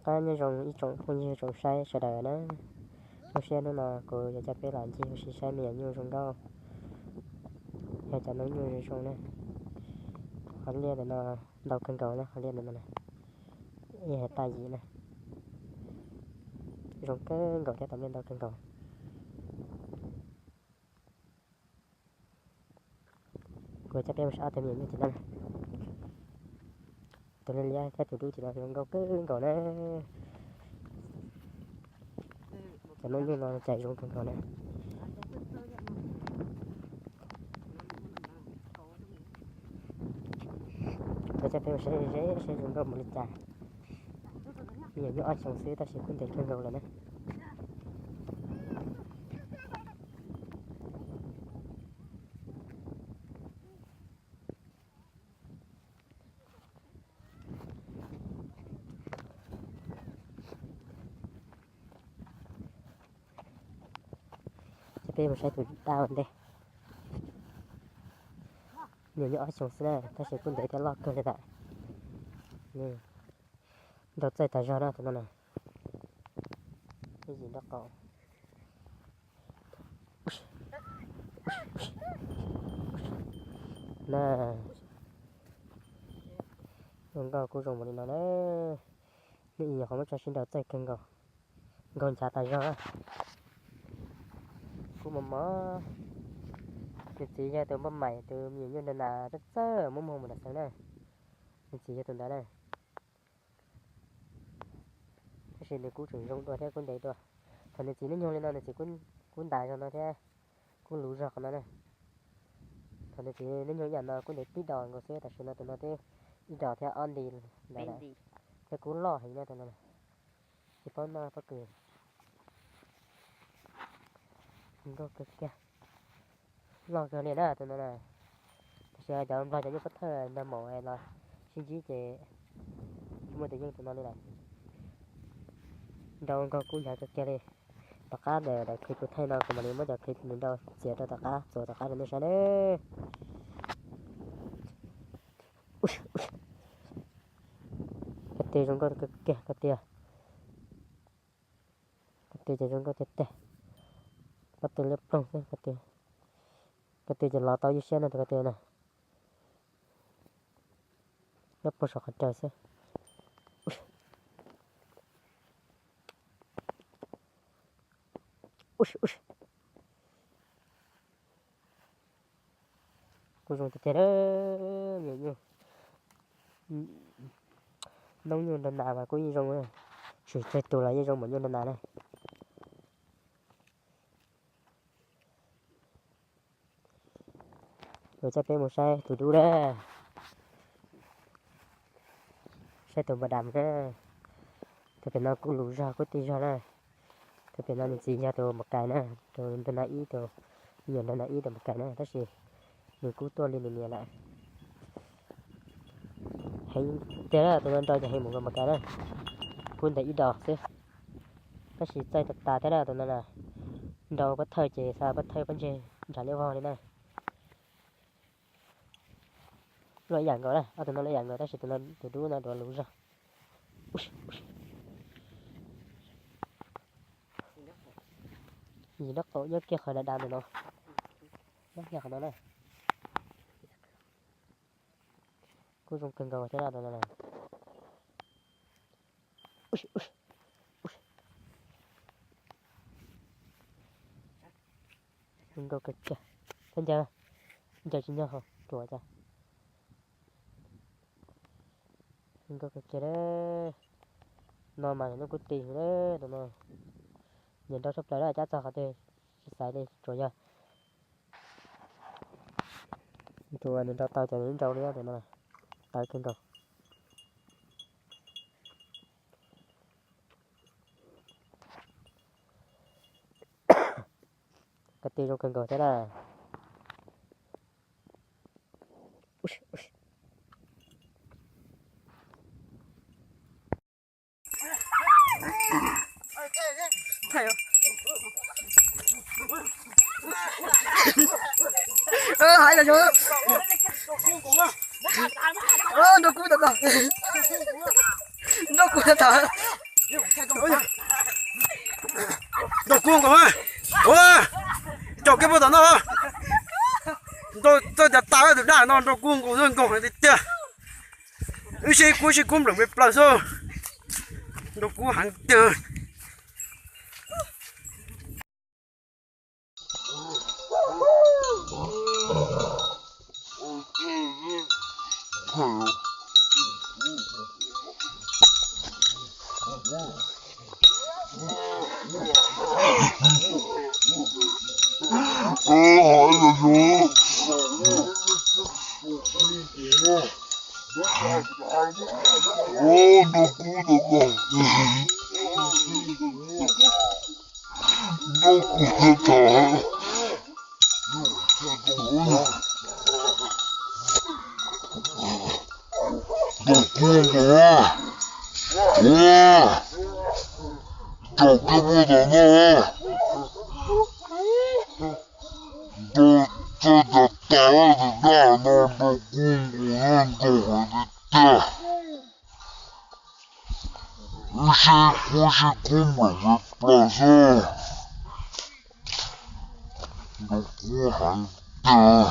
Qab nyob zoo ib tsoom phooj ywg tsoom saib sawv daws na. Zoo siab hnub no kuv yuav coj peb los ncig ua si saib me nyuam nyuj zoo nkauj, yog cov noob nyuj zoo zoo na. Qhov liaj ntawm no ntau kawg nkaus na, qhov liaj ntawm no na, ib hais tag yim na. Zoo kawg nkaus thiab, tau liaj ntau kawg nkaus. Kuv coj peb mus saib ob tug me nyuam nyuj tim no. Tus liab liab thiab tus dub tim no zoo nkauj kawg nkaus na. Cov noob nyuj no cas zoo kawg nkaus na. Kuv coj peb mus saib ze ze seb zoo nkauj npaum li cas. Me nyuam nyuj ob xyoos xwb tab sis kuj ntev kawg nkaus lawm na. Ces peb mus saib tus dab ua ntej. Nws nyuam ob xyoos xwb na tab sis kuj ntev thiab loj kawg li lawm. Nrau txaij tas zog na tus no na. Ib yim nraub qaum na. Zoo nkauj kuj zoo npaum li no na. Nws ib nyuam qhuav muab tso sib nrau txaij kawg nkaus, nkaug nchav tas zog. Kuj mos mos. Nws txiv yog tus npauj maim tus me nyuam nyuj nrog nas txawj txawj muab muag mus nram xeev na. Nws txiv yog tus ntawd na. Tab sis nws kuj tseem zoo dua thiab kuj ntev dua. Thaum nws txiv hnub nyoog li no nws txiv kuj ntas zog no thiab, kuj luv zog qhov no na. Thaum nws txiv hnub nyoog ib yam no kuj ntev tib dos nkaus xwb, tam sim no tus no twb ib dos thiab ob nti ntawd lawm, thiab kuj loj heev na tus no. Tsis paub noj pob kws. Nkauj kawg kiag. Loj kawg li na tus no na. Tab sis cov nplog cov yeej pub thawj nrog maum los sib ntsib ces tsis muaj tus yeej tus no li lawm. Nrau nkauj kub nchav kawg kiag li. Tom qab ntawm daim clip kuv thaij no kuv mam li muab cov clip nws nrau txiav rau tom qab txuas tom qab rau nej saib nawb. Ko tw zoo nkauj kawg kiag ko tw. Ko tw ces zoo nkauj tiag tiag. Ko tw liab ploog xwb ko tw. Ko tw ces los tau ywj siab no tus ko tw na. Nyob puag saum qhov rawg xwb. Kuj zoo tiag tiag, me nyuam nyuj. Noob nyuj nrog nas mas kuj yeej zoo, tsis tsawg tus los yeej zoo npaum nyuj nrog nas na. Kuv coj peb mus saib tus dub na, saib tus npau dam na. Tus pem no kuj luv zog kuj tij zog na. Tus pem no nws txiv yog tus npau kais na, tus nrog nas ib, tus me nyuam nrog nas ib tus npau kais na, tab sis nws kuj tuaj li nws niam lawm. Heev tiag, tus no nrau ces heev mus nkaus npau kais na. Kuj ntes ib dos xwb, tab sis txaij tas tas thiab na tus no na. Nrau pob thawj ces xa pob thawj pob ntseg nram liab vog li na. Luaj ib yam nkaus na, ob tug no luaj ib yam nkaus tab sis tus no tus dub no duav luv zog. Yim nraub qaum nyob kiag qhov dav dav ntawm no, nyob kiag qhov no na. Kuj zoo kawg nkaus thiab na tus no na. Zoo nkauj kawg kiag. Txhob ncaws, ncaws tsis nyog ruam cas. Zoo nkauj kawg kiag. No mas lub kub ti na, tus no nyiam nrau tshaj plaws na, cab txog qhov twg tsis xaiv li, tsuas yog tsuas nws nrau tau ces nws nrau li tus no, tawv kawg nkaus. Ko tw zoo kawg nkaus thiab na. Hais los nrau kub tau, nrau kub tau. Nraug kub nkaus, ua, caum kiag puag tom no. Txawj tias tas tus dab no nraug kub nkaus, nkaus heev tiag tiag. Wb sib kub sib kub npleem plaws xwb. Nraug kub heev tiag. Nraug kub nkaus, nraug kub nkaus. Nraug kub nkaus, ua, caum kiag puag tom no. Nraug txawj tas tas tus dab no nraug kub nkaus, nkaus heev tiag tiag. Wb sib kub sib kub npleem plaws xwb. Nraug kub heev tiag.